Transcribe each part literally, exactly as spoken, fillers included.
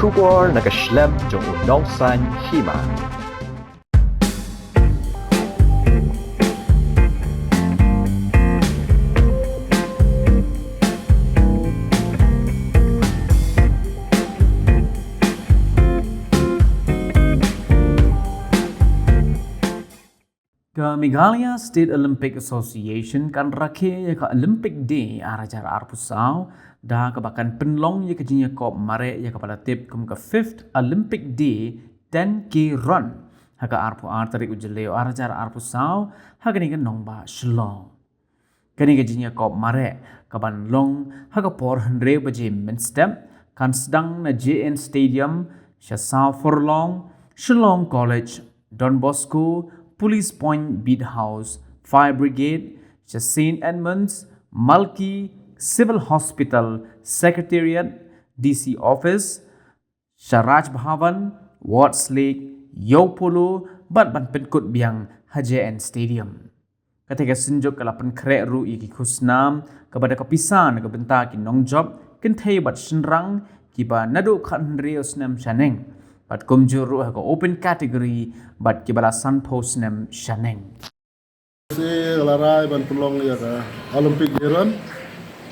Khubor na ka shlem jong u nongsan hima. Ka Meghalaya State Olympic Association kan rakhe ïa ka Olympic Day ar hajar arphew saw da kaba kan pynlong ïa ka jingïakop mareh ïa kaba la tip kum ka fifth Olympic Day ten K Run ha ka arphew ar tarik u Jylliew ar hajar arphew saw ha kane ka nongbah Shillong. Kane ka jingïakop mareh kaban long ha ka por hynriew baje mynstep kan sdang na J N Stadium, sha South Furlong, Shillong College, Don Bosco, Police Point Beat House, Fire Brigade, sha Saint Edmunds, Malki, Civil Hospital, Secretariat, D C Office, sha Raj Bhavan, Wards Lake, Ïew Polo, bad ban pynkut biang ha J N Stadium. Kata ka synjuk ka la pynkhreh ruh ïa ki khusnam kaba da ka pisa na ka bynta ki nongjop kynthei bad shynrang kiba naduh khathynriew snem shaneng, bad kumjuh ruh ha ka open category bad kiba la sanphew snem shaneng. Sa la rai ban pynlong ïa ka Olympic Day Run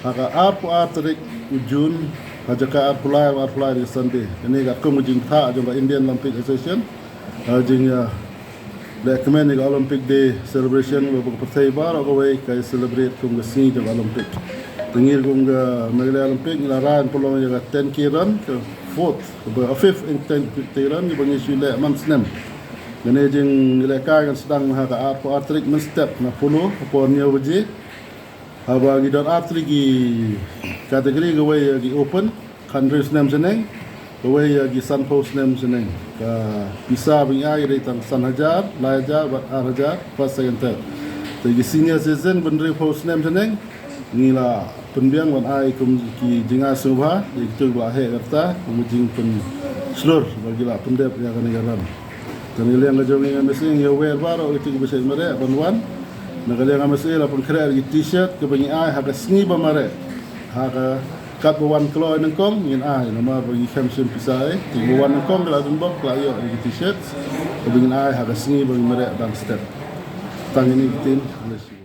ha ka arphew ar tarik u Jun, ha jaka arphew lai, arphew lai dei ka Sunday. Kane ka kum ka jingthoh jong ka Indian Olympic Association. Ha jing ïa lehkmen ïa ka Olympic Day celebration, ba ka pyrthei baroh kawei ka celebrate kum ka sngi jong ka Olympic. Te ngi kum ka Meghalaya Olympic ngi la rai ban pynlong ïa ka ten K Run, ka fourth, ba fifth in ten K Run, ba ngi shu leh man snem. Kane jingïalehkai kan sdang ha ka arphew ar tarik mynstep na Polo, ha por hynñiew baje. Haba ngi don ar tylli ki category, kawei ïa ki open, khathynriew snem shaneng, kawei ïa ki sanphew snem shaneng. Ka pisa ba ngi ai dei tang san hajar, lai hajar, bad ar hajar, first, second, third. Te ki senior citizen, ba hynriewphew snem shaneng, ngi la pynbiang ban ai kum ki jingai sngewbha ïa kito kiba la heh ka rta, kum ka jingpynshlur ba ki la pyndep ïa kane ka run. Te na ka liang ka jong ngi M S A ngi aware baroh kito kiba shait mareh ban wan. Na ka liang M S A la pynkhreh ïa ki T-shirt kaba ngi ai ha ka sngi ba mareh. Ha ka katba wan kloi nyngkong ngin ai, namar ba ngi khlem shim pisa ei. Te ba wan nyngkong ki la don bok, ki la ïoh ïa ki T-shirt kaba ngin ai ha ka sngi ba ngi mareh dang step. Tang ïa kine ki ktien.